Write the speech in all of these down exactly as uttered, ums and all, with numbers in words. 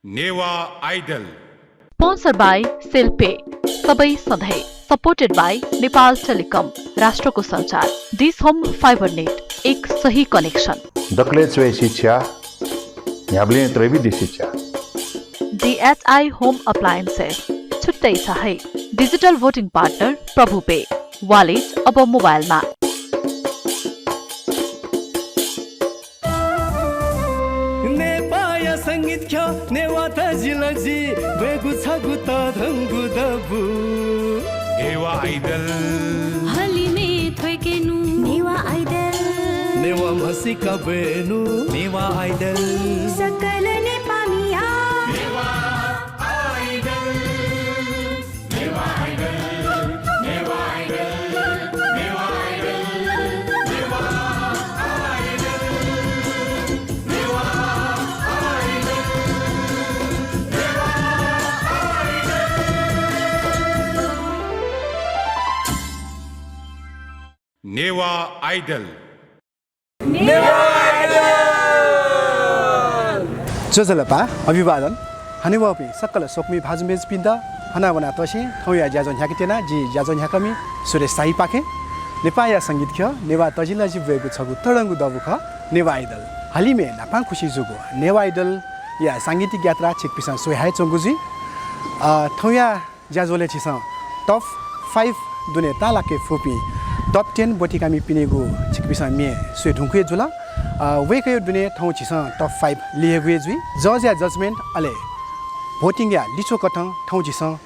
Newah Idol। Sponsor by cell पे, सबै सधैँ। Supported by नेपाल टेलिकम, राष्ट्रको सञ्चार। डिस होम फाइबर नेट, एक सही कनेक्सन। दकलय् च्वय् शिक्षा, न्ह्याबलें त्रयेबी दि शिक्षा। डिएचआई होम अप्लायन्सेस, छुट्टै छ है। डिजिटल भोटिङ पार्टनर प्रभु पे, वालेट अब मोबाइलमा। नेपाःया संगीत ख्यः, नेवाः तजिलजि ब्वयेगु छगू तःधंगु दबू। नेवाः Idol। हलिमय् थ्वय्केनु। नेवाः Idol। नेवाः म्हसीका ब्वयेनु। नेवाः Idol। सकल नेपाःमिया। नेवाः Idol। नेवाः Idol। ज्वजलपा, अभिवादन। हनेबहःपिं सकल स्वकुमि भाजु मय्जुपिन्त हनाबना तसें थौंया ज्याझ्वः न्ह्याके त्यना। जि ज्याझ्वः न्ह्याकःमि सुरेश शाहीपाखें। नेपाःया संगीत ख्यः, नेवाः तजिलजि ब्वयेगु छगू तःधंगु दबू खः नेवाः Idol। हलिमय् न्हापां खुसि जूगु नेवाः Idol-या सांगीतिक यात्रा छिकपिन्सं स्वयाच्वंगु जुइ। अ, थौंया ज्याझ्वलय् झीसं top five दुने ताःलाके फुपिं top ten ब्वतिकामिपिनिगु छिकपिन्सं म्ये स्वये धुंकूगु जुल। अ, वय्कःया दुने थौं झीसं top five लिहेगु हे जुइ। जजया judgement अले भोटिङया लिच्वकथं थौं झीसं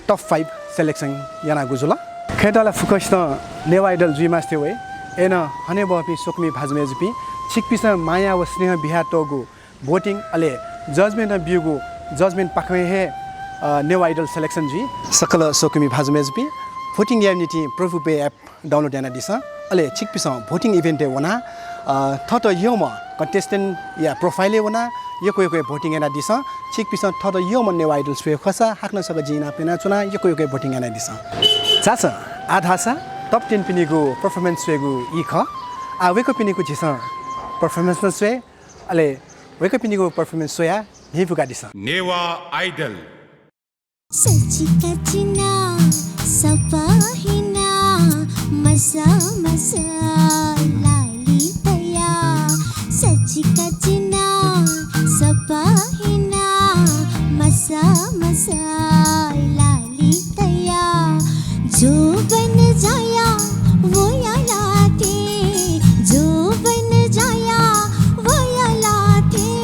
top five selection यानागु जुल। खय्त ला फुक्कसितं नेवाः Idol जुइमास्ति वइ। अय्नं हनेबहःपिं स्वकुमि भाजु मय्जुपिं, छिकपिन्सं माया व स्नेह बियातःगु भोटिङ अले judgement ब्यूगु judgement पाखें हे, अ, नेवाः Idol selection जुइ। सकल स्वकुमि भाजु मय्जुपिं, भोटिङ यायेगु निंतिं प्रभु पे app download यानादिसँ। अले छिकपिन्सं भोटिङ event-य् वनाः, अ, थःत यःम्ह contestant-या profile-य् वनाः यक्व यक्व भोटिङ यानादिसँ। छिकपिन्सं थःत यःम्ह नेवाः Idol स्वये खःसा हाकनं छकः जिं इनाप यानाच्वना, यक्व यक्व भोटिङ यानादिसँ। झासँ, आः धाःसा top ten पिनिगु performance स्वयेगु ई खः। आः वय्कःपिनिगु झीसं performance नं स्वये। अले वय्कःपिनिगु performance स्वयाः न्ह्यइपुका दिसँ। नेवाः Idol। सचिका चिना सपहिना मसा मसा लालि तया। सचिका चिना सपहिना मसा मसा लालि तया। जोबन जाया वया लाते, जोबन जाया वया लाते,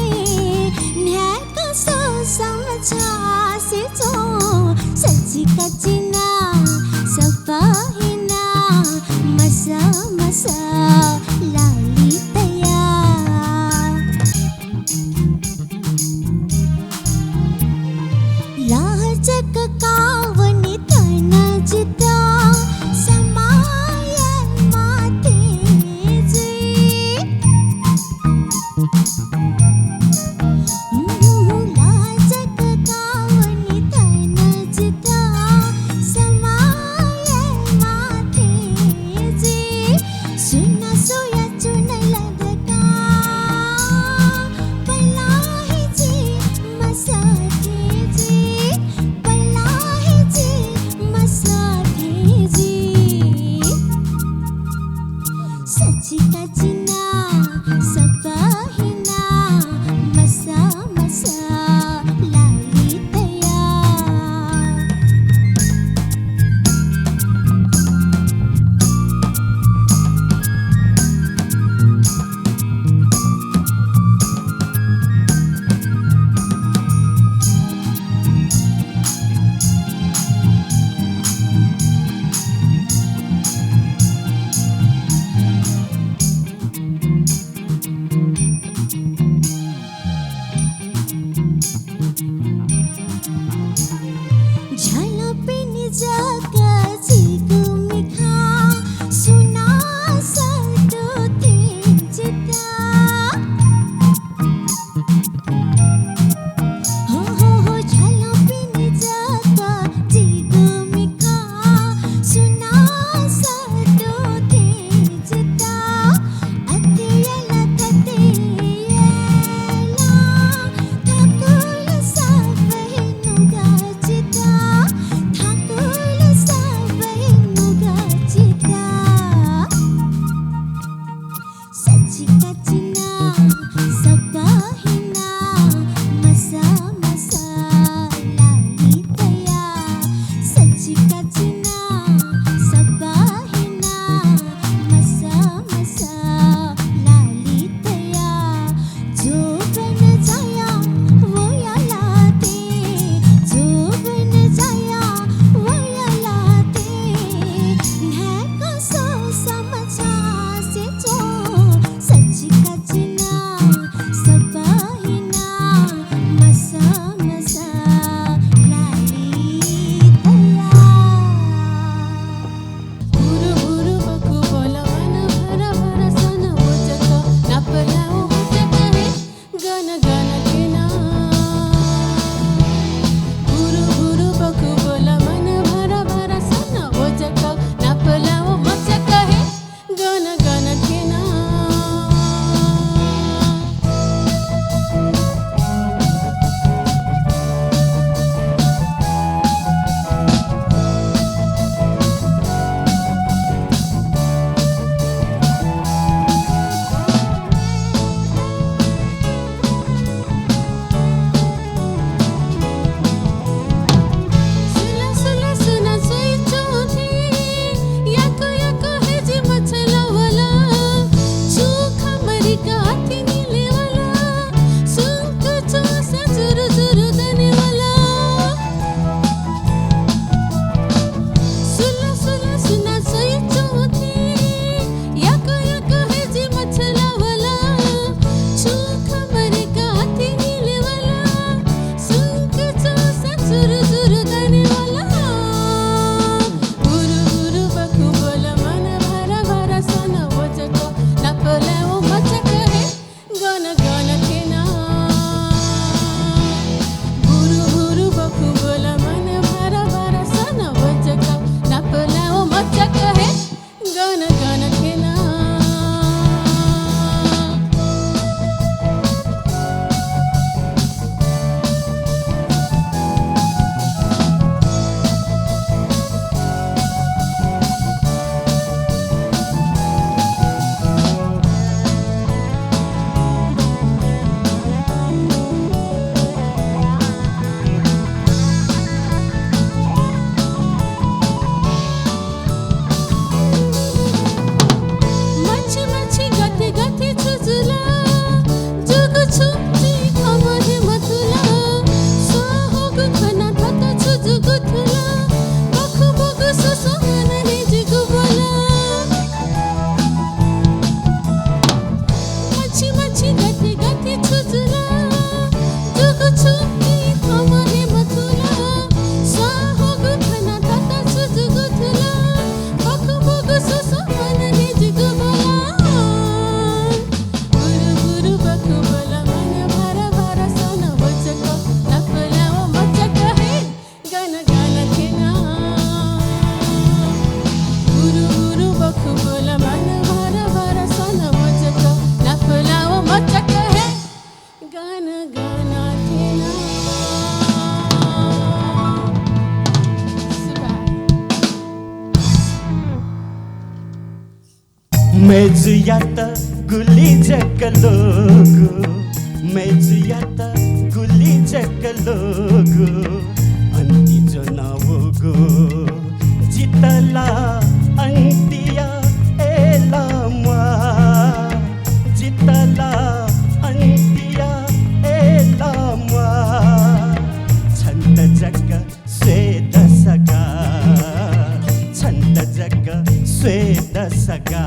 न्ह्याक सो समझा से जो। सचिका चिना सपहिना मसा मसा लालि तया। लाहजक कावनि तन जित समय माते जुइ। लाहजक कावनि तन जित समय माते जुइ। सुना सोया चुनैला दका पलाही जी मसाथे जी, पलाही जी मसाथे जी। सचिका चिना सपहिना मय्जुयात गुलि जक लोगु, मय्जुयात गुलि जक लोगु, अन्ति ज्वनावःगु। जितः ला अन्तिया ए लम्वा, जितः ला अन्तिया ए लम्वा, छन्त जक स्वेदसगा, छन्त जक स्वेदसगा।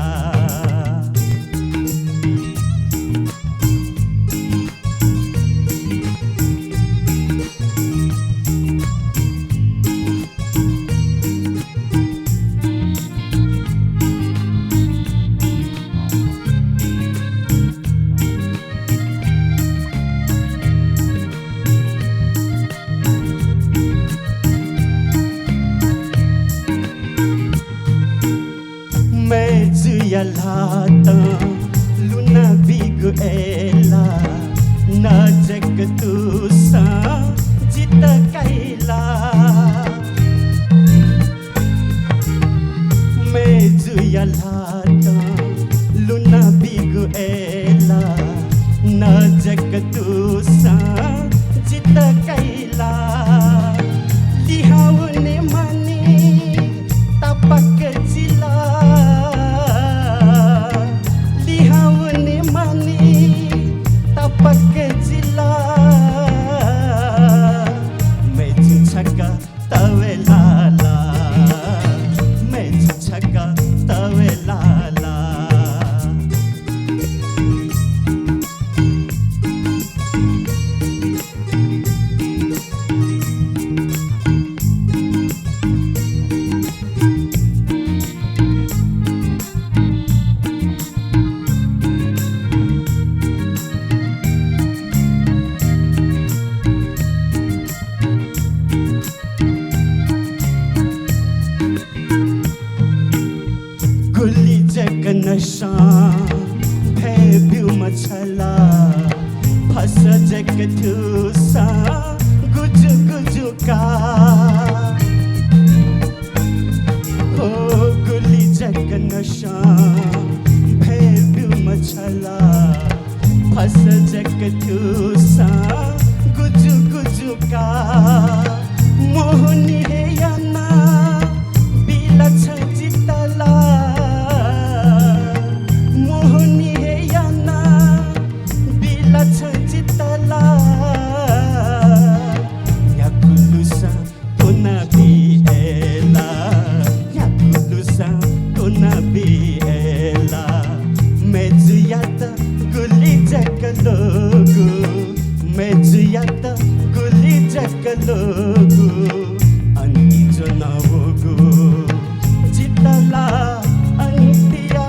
मय्जुया ल्हातं लुना बीगु अय्ला, न जक तुसं जितः काइला। मय्जुया ल्हातं लुना बीगु अय्ला, न जक तुसं जितः काइला। लिहां वने मानि तापाक जिला, लिहां वने मानि तापाक जिला। मय्जु छकः तवे लाला, मय्जु छकः तवे लाला। गुलि जक नसं भय् ब्यूम्ह छ ला, फस जक थ्यूसा गुजु गुजु का। हो गुलि जक नसं भय् ब्यूम्ह छ ला, फस जक थ्यूसा गुजु गुजु का। मोहनी हे याना बिला छ जितः ला, मोहनी हे याना बिला छ जितः ला। न्ह्यागु लुसां त्वनाबी अय्ला, न्ह्यागु लुसां त्वनाबी अय्ला। मय्जुयात गुलि जक लोगु, मय्जुयात गुलि जक लोगु, अन्ति ज्वनावःगु। जितः ला अन्तिया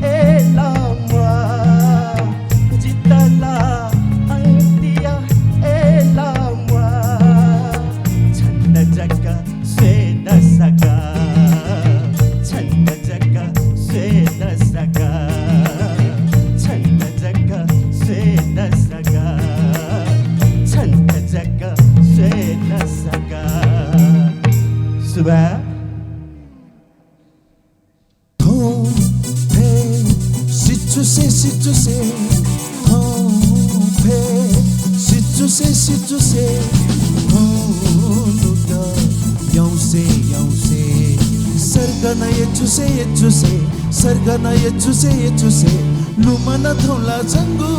अय्ला म्वाः, जितः ला अन्तिया अय्ला म्वाः। छन्त जक स्वेदसगा, छन्त जक स्वेदसगा, छन्त जक स्वेदसगा, छन्त जक स्वेदसगा। सुभाय्। थौं फय् सिचुसे सिचुसे, थौं फय् सिचुसे सिचुसे, थौं नुगः यौसे यौसे, सर्गनं यचुसे यचुसे, सर्गनं यचुसे यचुसे, लुमना थौं ला झंगु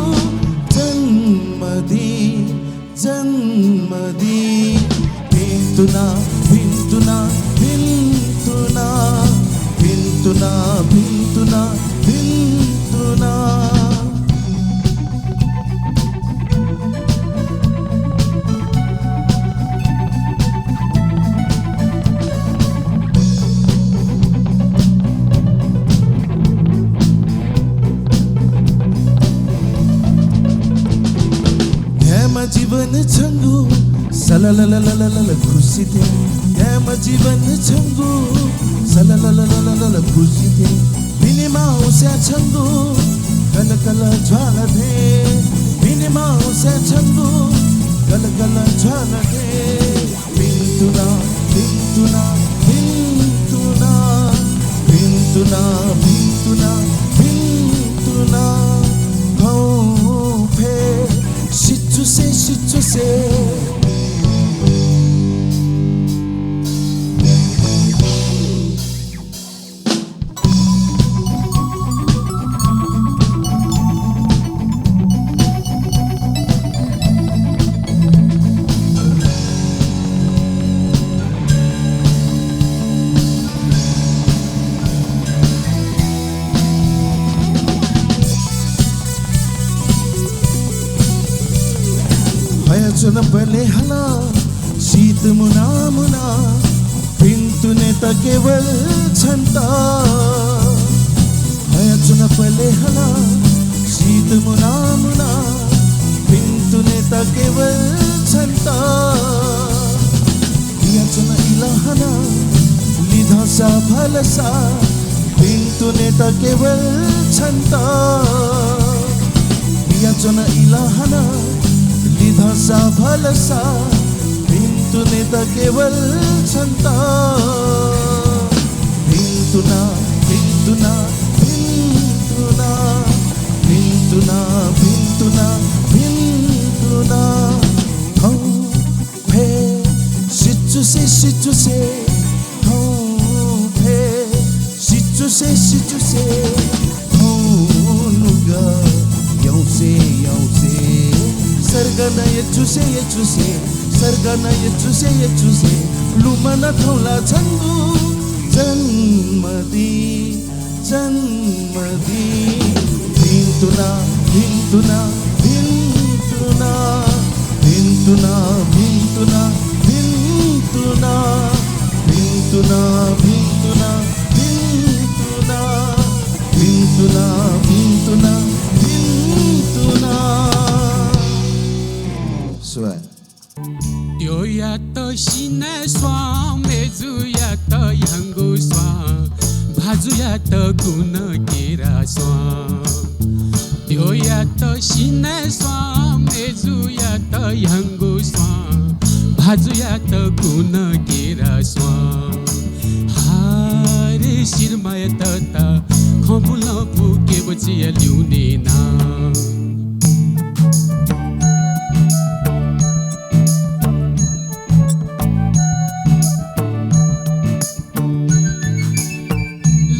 जन्मदिन। जन्मदिन। भिन्तुना, भिन्तुना, भिन्तुना, भिन्तुना, भिन्तुना, भिन्तुना। न्यायेमा जीवन छंगु सललललललल खुसी थें। न्यायेमा जीवन छंगु सललललललल खुसी थें। बिनिमा उस्या छंगु कलकल ज्वाला थें। बिनि माउसे छंगु गलगल झलके। भिन्तुना, भिन्तुना, भिन्तुना, भिन्तुना, भिन्तुना, भिन्तुना। हौ फे सिचुसे, सिचुसे। हयाच्वनाबलय् हाला शीत मुना मुना। भिन्तुनेत केवल छन्त। हयाच्वनाबलय् हाला शीत मुना मुना। भिन्तुनेत केवल छन्त। बियाच्वन इलहना लिधंसा भलसा। भिन्तुनेत केवल छन्त। बियाच्वन इलहना लिधंसा भलसा। भिन्तुनेत केवल छन्त। भिन्तुना, भिन्तुना, भिन्तुना, भिन्तुना, भिन्तुना, भिन्तुना। हौ फे सिचुसे, सिचुसे। हौ फे सिचुसे, सिचुसे। हौ नुगः यौसे, यौसे। सर्गना यचुसे, यचुसे। सर्गना यचुसे, यचुसे। लुमना थौला छंगु जन्मदिन, जन्मदिन। भिन्तुना, भिन्तुना, भिन्तुना। भिन्तुना, भिन्तुना, भिन्तुना। भिन्तुना, भिन्तुना, भिन्तुना। भिन्तुना, भिन्तुना, भिन्तुना। सुभाय्। द्यःयात सिनाय् स्वां, मेजुयात ह्याउँगु स्वां, भाजुयात गुण केरा स्वां। द्यःयात सिनाय् स्वां, मेजुयात ह्याउँगु स्वां, भाजुयात गुण केरा स्वां। हायरे सिरमाया तता, खँबुलं पुके बचिया ल्यूने ना।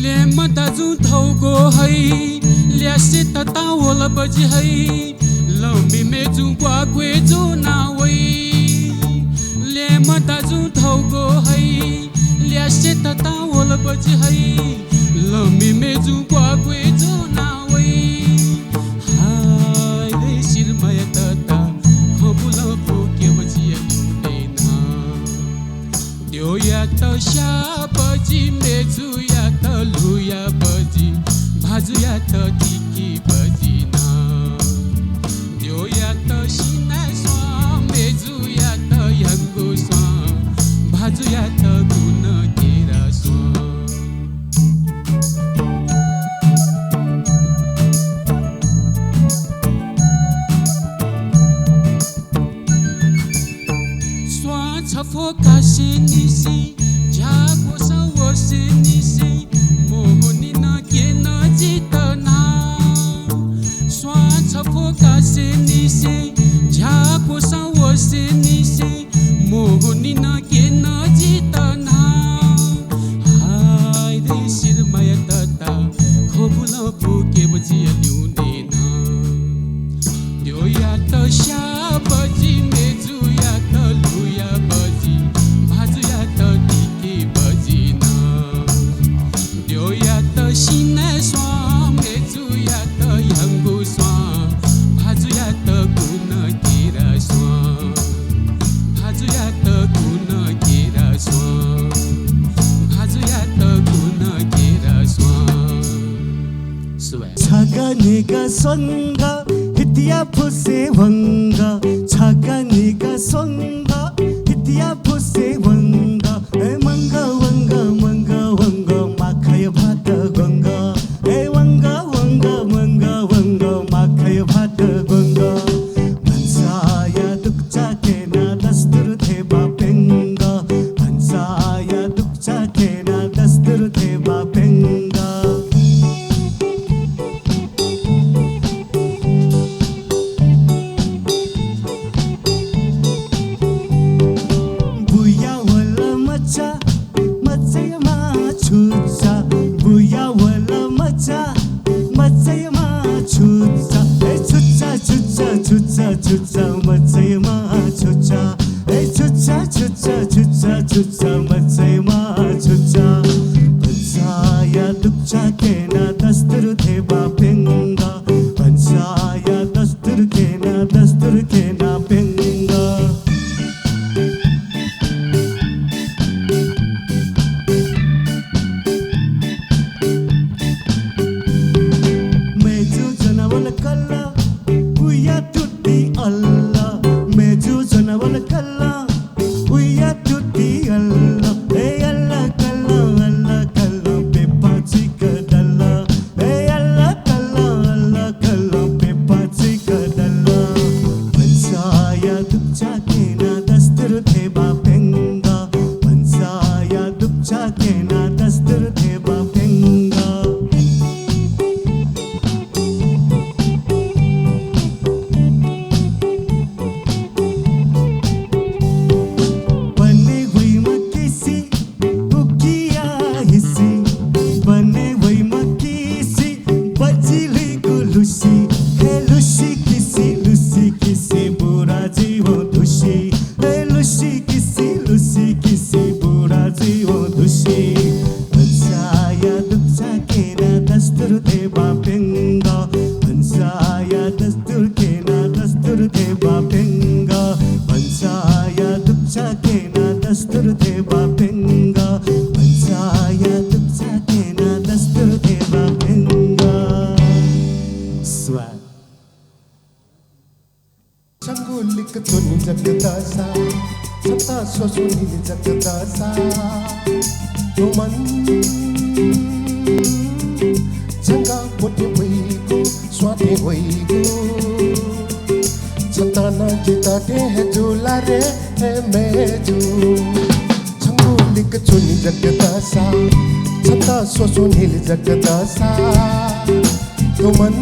ल्याय्म्ह दाजुं थौगु है, ल्यासे ततां वल बजि है, लमि मेजुं ग्वाग्वय् ज्वना वइ। ल्याय्म्ह दाजुं थौगु है, ल्यासे ततां वल बजि है, लमि मेजुं ग्वाग्वय् ज्वना वइ। हायरे सिरमाया तता, खँबुलं पुके बचिया ल्यूने ना। द्यःयात स्याः बजि, मेजुयात लुया बजि, भाजुयात तिकि बजि ना। द्यःयात सिनाय् स्वां, मेजुयात ह्याउँगु स्वां, भाजुयात गुण केरा स्वां। स्वां छफ्वः कासेंनिसें, झ्याः क्वसं वसेंनिसें, मोहनी नं क्यन जितः ना। स्वां छफ्वः कासेंनिसें, झ्याः क्वसं वसेंनिसें, मोहनी नं क्यन जितः ना। हायरे सिरमाया तता, खँबुलं पुके बचिया ल्यूने ना। द्यःयात स्याः बजि, मेजुयात लुया बजि, भाजुयात तिकि बजि ना। द्यःयात सिनाय् स्वां, मेजुयात ह्याउँगु स्वां, भाजुयात गुण केरा स्वां। भाजुयात गुण केरा स्वां। भाजुयात गुण केरा स्वां। सुभाय्। छगः निगः स्वंगः, हितया फुसे वंगः। छगः निगः स्वंगः, हितया फुसे वंगः। ए मंगः वंगः, मंगः वंगः, माखाया भात ग्वंगः। ए वंगः वंगः, मंगः वंगः, माखाया भात ग्वंगः। छुच्चा मचय्मा छुच्चा, ए छुच्चा, छुच्चा, छुच्चा, छुच्चा मचय्मा छुच्चा। भन्साया दुप्चा केना दस्तुर धेबा प्यंगा। भन्साया दस्तुर केना, दस्तुर केना प्यंगा। मेजु जनावल कल्ला, उया तुति अल्ला। मेजु जनावल कल्ला, उया तुति अल्ला। ए अल्ला कल्ला, अल्ला कल्ला, पेपा चिक दल्ला। ए अल्ला कल्ला, अल्ला कल्ला, पेपा चिक दल्ला। भन्साया दुप्चा केना दस्तुर धेबा प्यंगा। भन्साया दुप्चा केना दस्तुर धेबा प्यंगा। बने वइमा किसि, उकिया हिसि। बने वइमा किसि, बजिलिगु लुसि। हे लुसि किसि, लुसि किसि, बुरा जीवन दुसि। हे लुसि किसि, लुसि किसि, बुरा जीवन दुसि। भन्साया दुप्चा केना दस्तुर धेबा प्यंगा। भन्साया दस्तुर केना दस्तुर धेबा प्यंगा। भन्साया दुप्चा केना दस्तुर धेबा प्यंगा। भन्साया दुप्चा केना दस्तुर धेबा प्यंगा। स्वाहा। छंगु लिक च्वनी जक दःसा, छता स्वस्वनी जक दःसा। थ्व मन छंगु ब्वति वइगु, स्वाथें वइगु। छता नं जितः थें हे जुल रे हे मय्जु। छंगु लिक च्वनी जक दःसा, छता स्वस्वनी जक दःसा। थ्व मन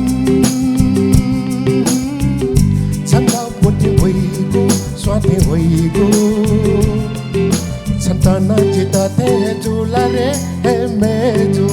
छंगु ब्वति वइगु, स्वाथें वइगु। छता नं जितः थें हे जुल रे हे मय्जु।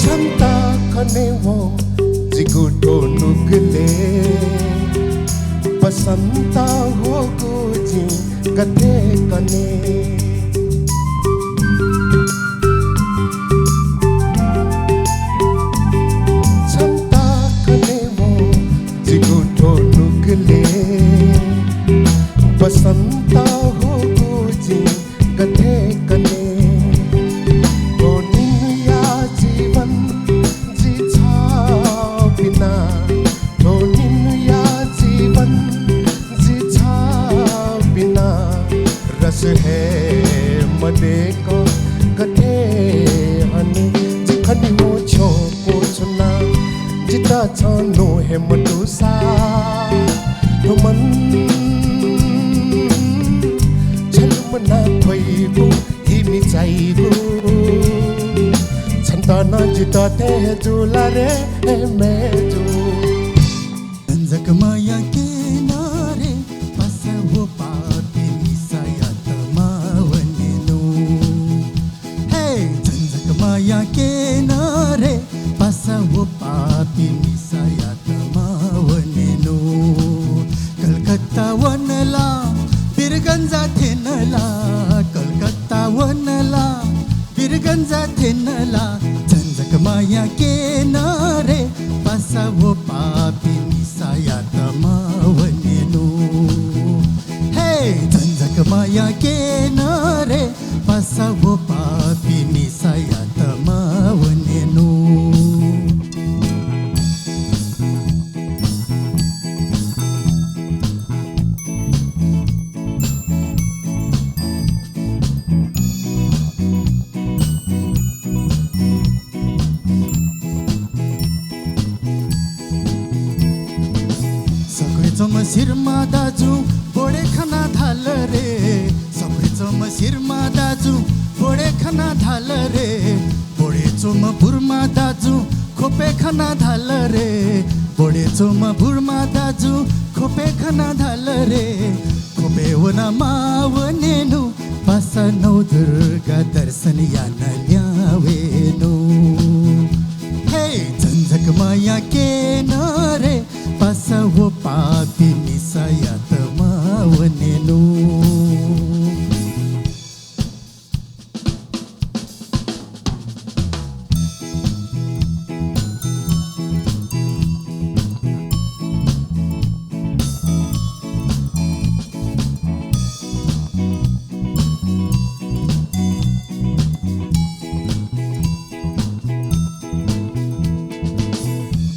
छन्त खनेवं जिगु थ्व नुगलय् बसन्त वःगु जिं गथे कने। छन्त खनेवं जिगु थ्व नुगलय् बसन्त वःगु जिं गथे कने। थ्व निन्हुया जीवन जि छाउ बिना, थ्व निन्हुया जीवन जि छाउ बिना रस हे मदय्क गथे हने। जि खनेवं छ्यं क्वछुना, जितः छं न्वँ हे मतुसा। थ्व मन छलुमना थ्वइगु, हिमि चाइगु। छन्त नं जितः थें हे जुल रे हे मय्जु। झन्झक मयाकेन रे, पासा व पापी मिसायात मावनेनु। हे, झन्झक मयाकेन रे, पासा व पापी मिसायात मावनेनु। कलकत्ता वनला, वीरगंज थ्यनला, कलकत्ता वनला, वीरगंज थ्यनला, झन्झक मयाकेन रे, पासा व पापी मिसायात मावनेनु। हे, झन्झक मयाकेन रे, पासा व पापी मिसायात मावनेनु। सक्रिचम सिरमा दाजु बोडे खना धाल रे। सक्रिचम सिरमा दाजु बोडे खना धाल रे, बोडे च्वंम्ह बुर्मा दाजु ख्वपय् खना धाल रे, बोडे च्वंम्ह बुर्मा दाजु ख्वपय् खना धाल रे, ख्वपय् वना मावनेनु, पासा नौ दुर्गा दर्शन याना न्यावेनु। हे झन्झक मया केन रे, पासा व पापी मिसायात मावनेनु।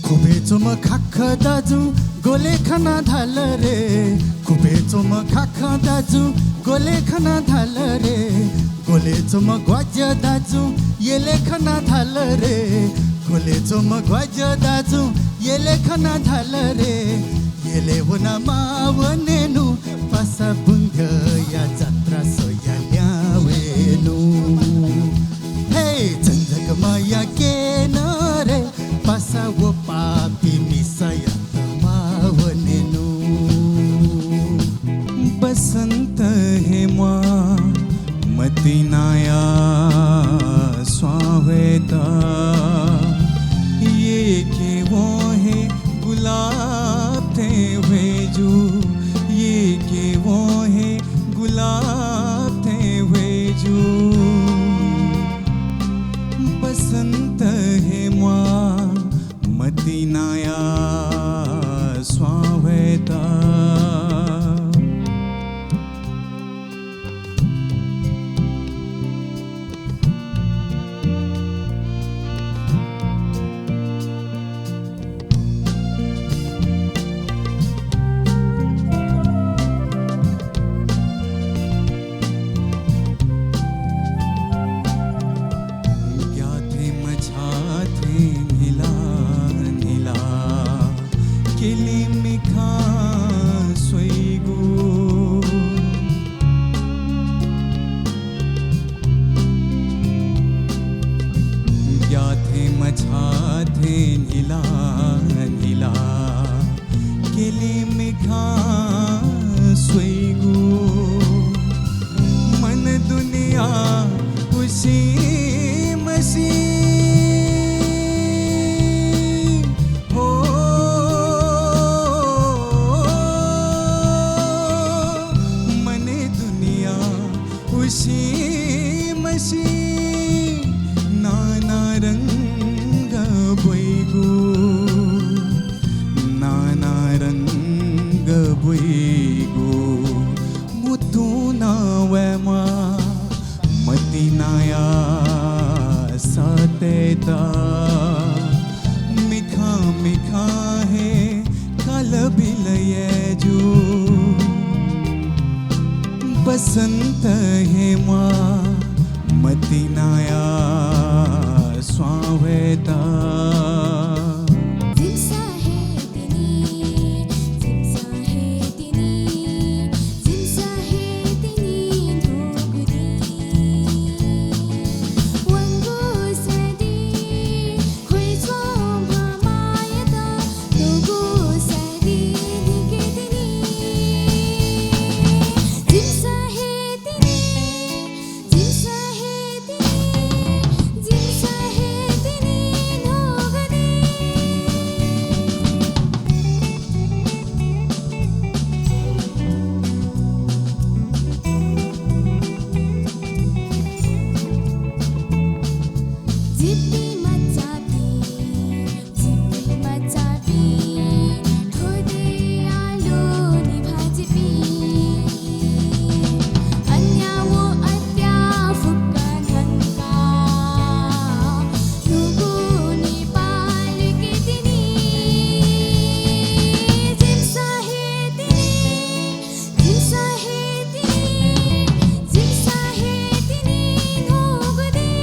ख्वपय् च्वंम्ह खाख दाजु ग्वले खना धाल रे, ख्वपय् च्वंम्ह खाख दाजु ग्वले खना धाल रे, ग्वले च्वंम्ह ग्वाज्या दाजु यले खना धाल रे, ग्वले च्वंम्ह ग्वाज्या दाजु यले खना धाल रे, यले वना मावनेनु, पासा बुंगया जात्रा स्वया न्यावेनु। हे झन्झक मया केन रे, पासा व पापी मिसायात मावनेनु। बसन्त हे म्वाः मतिनाया स्वां ह्वयेत। येके वं हे गुलाब थें ह्वये जू, येके वं हे गुलाब थें ह्वये जू। बसन्त हे म्वाः मतिनाया स्वां ह्वयेत। ग्याःथें मछाःथें न्हिला न्हिला केलिं मिखां स्वइगु। ग्याःथें मछाःथें न्हिला न्हिला केलिं मिखां स्वइगु। मन दुनिया उसिं मसिं हो, मन दुनिया उसिं मसिं नाना रंग ब्वइगु, नाना रंग ब्वइगु। म्हुतुं नं वयेम्वाः मतिनाया सःतेत। मिखां मिखां हे कालबिल याये जू। बसन्त हे म्वाः मतिनाया स्वां ह्वयेत। जिमिसं हे तिनि, जिमिसं हे तिनि, जिमिसं हे तिनि न्हूगु दिं। वंगु सदिं ख्वय् च्वंम्ह मांयात न्हूगु सदिं न्हिके तिनि। जिमिसं हे तिनि, जिमिसं हे तिनि, जिमिसं हे तिनि न्हूगु दिं। जिपिं मचापिं, जिपिं मचापिं, थ्व देय्‌या ल्यूने भाजु जिपिं। अन्याय व अत्याचार फुक्क धकाः न्हूगु नेपालय् तिनि। जिमिसं हे तिनि, जिमिसं हे तिनि, जिमिसं हे तिनि न्हूगु दिं।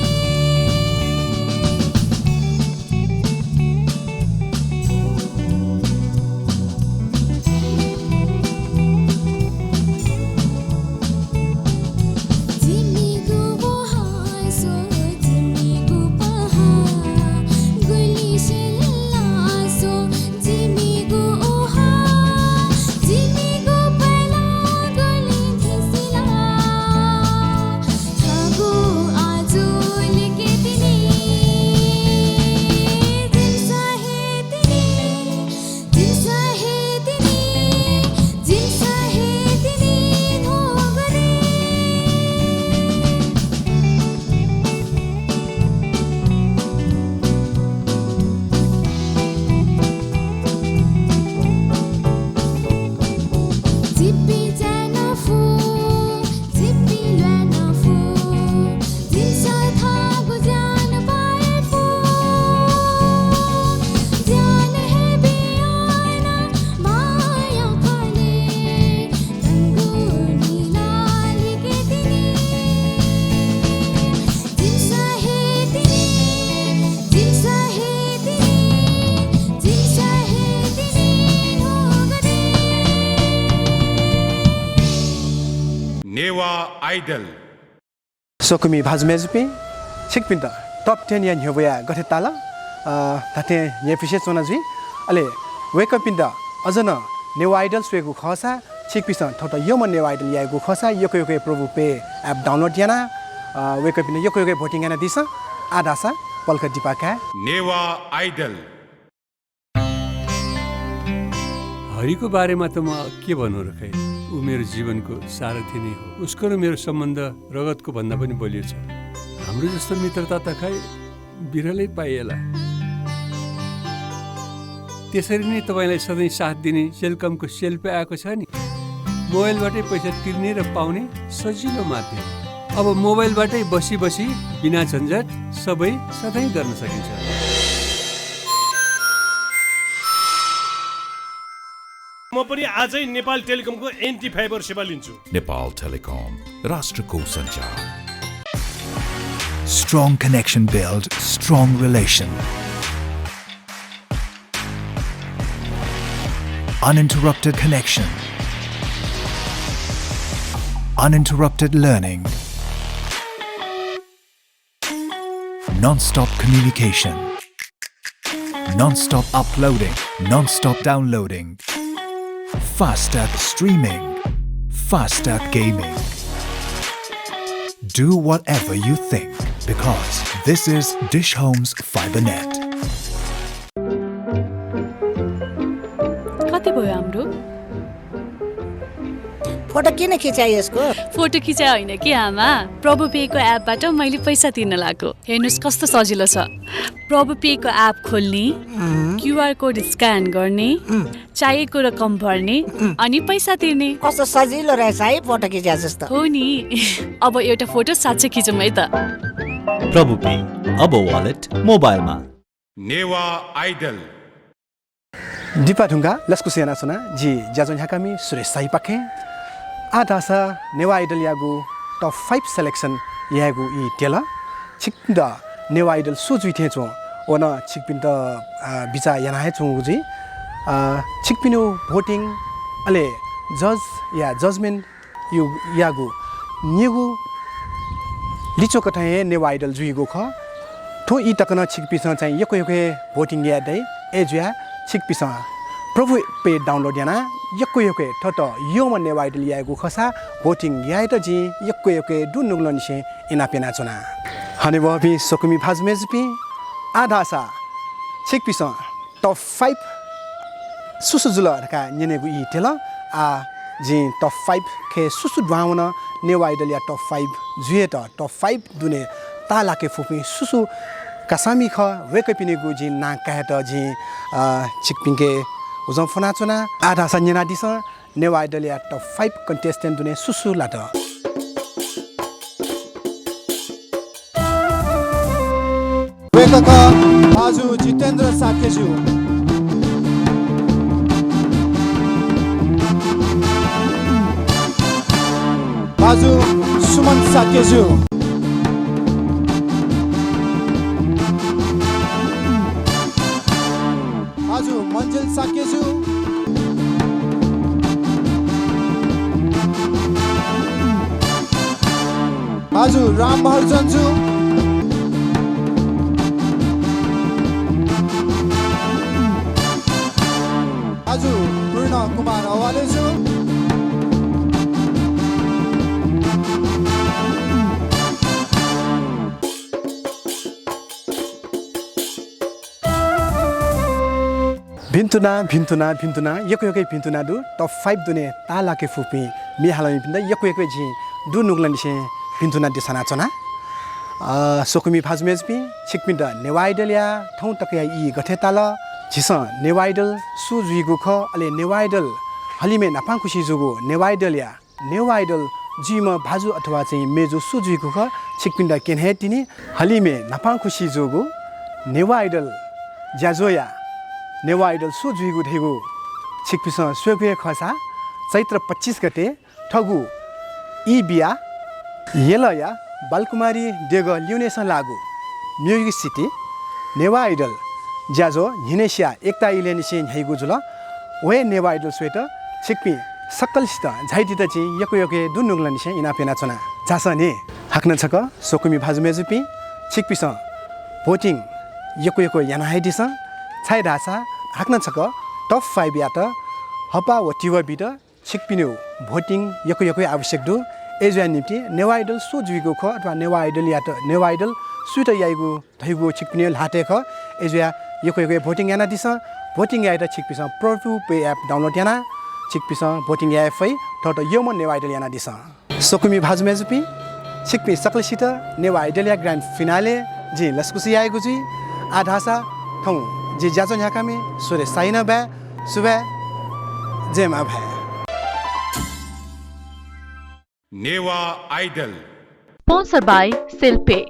नेवाः Idol। स्वकुमि भाजु मय्जुपिं, छिकपिन्त top ten या न्ह्यब्वया गथे ताल, अ, धात्थें न्ह्यइपुसे च्वना जुइ। अले वय्कःपिन्त अझ नं नेवाः Idol स्वयेगु खःसा, छिकपिन्सं थःत यःम्ह नेवाः Idol यायेगु खःसा, यक्व यक्व हे प्रभु पे app download यानाः, अ, वय्कःपिन्त यक्व यक्व हे voting यानादिसँ। आः धाःसा पलख दिपा काये। नेवाः Idol। हरिको बारेमा त म के भनौँ र खै? ऊ मेरो जीवनको सारथी नै हो। उसको र मेरो सम्बन्ध रगतको भन्दा पनि बलियो छ। हाम्रो जस्तो मित्रता त खै बिरलै पाइएला। त्यसरी नै तपाईंलाई सधैं साथ दिने सेलकमको सेलपे आएको छ नि। मोबाइलबाटै पैसा तिर्ने र पाउने सजिलो माध्यम। अब मोबाइलबाटै बसी बसी बिना झन्झट सबै सधैं गर्न सकिन्छ। म पनि आजै नेपाल टेलिकमको एनटी फाइबर सेवा लिन्छु। नेपाल टेलिकम, राष्ट्रको सञ्चार। Strong connection build strong relation. Uninterrupted connection. Uninterrupted learning. Non-stop communication. Non-stop uploading. Non-stop downloading. Faster streaming. Faster gaming. Do whatever you think, because this is Dish Home's Fibernet. कति भयो हाम्रो? फोटो किन खिचाइ यसको? फोटो खिचाइ होइन कि आमा, प्रभु पेको एपबाट मैले पैसा तिर्न लागेको। हेर्नुस् कस्तो सजिलो छ। प्रभु पेको एप खोल्ने, अँ। क्यूआर कोड स्क्यान गर्ने, अँ। चाहिएको रकम भर्ने, अँ। अनि पैसा तिर्ने। कस्तो सजिलो रहेछ है फोटो खिच्या जस्तो। हो नि। अब एउटा फोटो साँच्चै खिचौँ है त। प्रभु पे, अब वालेट मोबाइलमा। नेवाः आइडल। दिपा धुंकाः लसकुस यानाच्वना, जि ज्याझ्वः न्ह्याकामि सुरेश शाहीपाखें। आः धाःसा नेवाः आइडलयागु top five selection यायेगु ई त्यल। छिकपिन्त नेवाः आइडल सु जुइ थें च्वं, व नं छिकपिन्त, अ, बिचाः याना हे च्वंगु जुइ। अ, छिकपिनिगु voting, अले जजया judgement यु-, यागु निगू लिच्वकथं हे नेवाः आइडल जुइगु खः। थ्व ई तक नं छिकपिन्सं चाहिँ यक्व यक्व हे voting याये दइ। अय्जुयाः छिकपिन्सं प्रभु पे download यानाः यक्व यक्व हे थःत यःम्ह नेवाः आइडल यायेगु खःसा voting यायेत जिं यक्व यक्व हे दुनुगलंनिसें इनाप यानाच्वना। हनेबहःपिं स्वकुमि भाजु मय्जुपिं, आः धाःसा छिकपिन्सं top five सुसु जुल धकाः न्यनेगु ई त्यल। आः जिं top five खय् सुसु दुहां वन, नेवाः आइडलया top five जुइत top five दुने ताःलाके फुपिं सुसु कासामि खः, वय्कःपिनिगु जिं नां कायेत जिं, अ, छिकपिन्के उजं फ्वनाच्वना। आः धाःसा न्यनादिसँ, नेवाः आइडलया top five contestant दुने सुसु लात। वय्कः खः भाजु जितेन्द्र शाक्यजु, भाजु सुमन शाक्यजु, भाजु मन्जिल शाक्यजु, भाजु राम महर्जनजु, भाजु पूर्ण कुमार अवालेजु। भिन्तुना, भिन्तुना, भिन्तुना, यक्व यक्व हे भिन्तुना दु। Top five दुने ताःलाके फुपिं म्ये हालामिपिन्त यक्व यक्व हे जिं दुनुगलंनिसें भिन्तुना देछानाच्वना। अ, स्वकुमि भाजु मय्जुपिं, छिकपिन्त नेवाः आइडलया थौं तकया ई गथे ताल, झीसं नेवाः आइडल सु जुइगु खः, अले नेवाः आइडल हलिमय् न्हापांखुसि जूगु नेवाः आइडलया नेवाः आइडल जुइम्ह भाजु अथवा चाहिँ मय्जु सु जुइगु खः, छिकपिन्त क्यने हे तिनि। हलिमय् न्हापांखुसि जूगु नेवाः आइडल ज्याझ्वःया नेवाः आइडल सु जुइगु धइगु छिकपिन्सं स्वयेगु हे खःसा, चैत्र पच्चिस गते थःगु ई बियाः यलया बालकुमारी देगः लिउनेसं लाःगु Music City नेवाः आइडल ज्याझ्वः न्हिनय्सिया एक ता इलय्निसें न्ह्याइगु जुल। व हे नेवाः आइडल स्वयेत छिकपिं सकलसित झाइतित चिं यक्व यक्व हे दुनुगलंनिसें इनाप यानाच्वना। झासँ नि, हाकनं छकः स्वकुमि भाजु मय्जुपिं, छिकपिसं voting यक्व यक्व याना हयादिसँ, छाय्धाःसा हाकनं छकः top five यात हःपाः व तिबः बीत छिकपिनिगु voting यक्व यक्व हे आवश्यक दु। अय्जुया निंतिं नेवाः Idol सु जुइगु खः अथवा नेवाः Idol यात, नेवाः Idol सुइत याइगु धइगु छिकपिनिगु ल्हातय् खः। अय्जुया यक्व यक्व हे voting यानादिसँ। Voting यायेत छिकपिसं प्रभु Pay app download यानाः छिकपिसं voting याये फइ। थःत यःम्ह नेवाः Idol यानादिसँ। स्वकुमि भाजु मय्जुपिं, छिकपिं सकलसित नेवाः Idol या grand finale जिं लसकुस यायेगु जुइ। आः धाःसा थौं जि ज्याझ्वः न्ह्याकामि सुरेश शाही नं बाय्। सुभाय्। जय मांभाय्। नेवाः Idol। Sponsor by सेल्पे,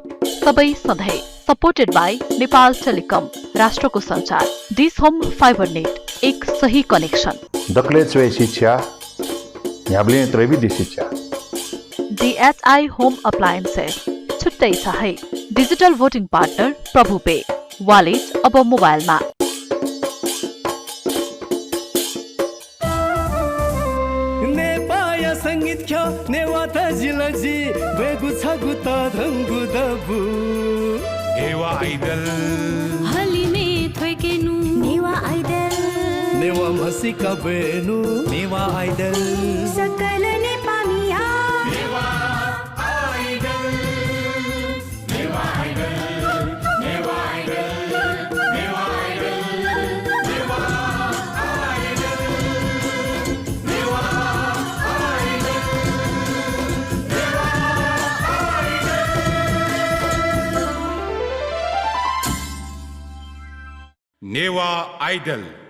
सबै सधैँ। Supported by नेपाल टेलिकम, राष्ट्रको सञ्चार। डिस होम फाइबर नेट, एक सही कनेक्सन। दकलय् च्वय् शिक्षा, न्ह्याबलें त्रयेबी दि शिक्षा। DHI Home Appliances, छुट्टै छ है। Digital voting partner प्रभु पे, wallet अब मोबाइलमा। नेपाःया संगीत ख्यः, नेवाः तजिलजि ब्वयेगु छगू तःधंगु दबू। नेवाः Idol। हलिमय् थ्वय्केनु। नेवाः Idol। नेवाः म्हसीका ब्वयेनु। नेवाः Idol। सकल नेपाःमिया। नेवाः Idol। नेवाः Idol।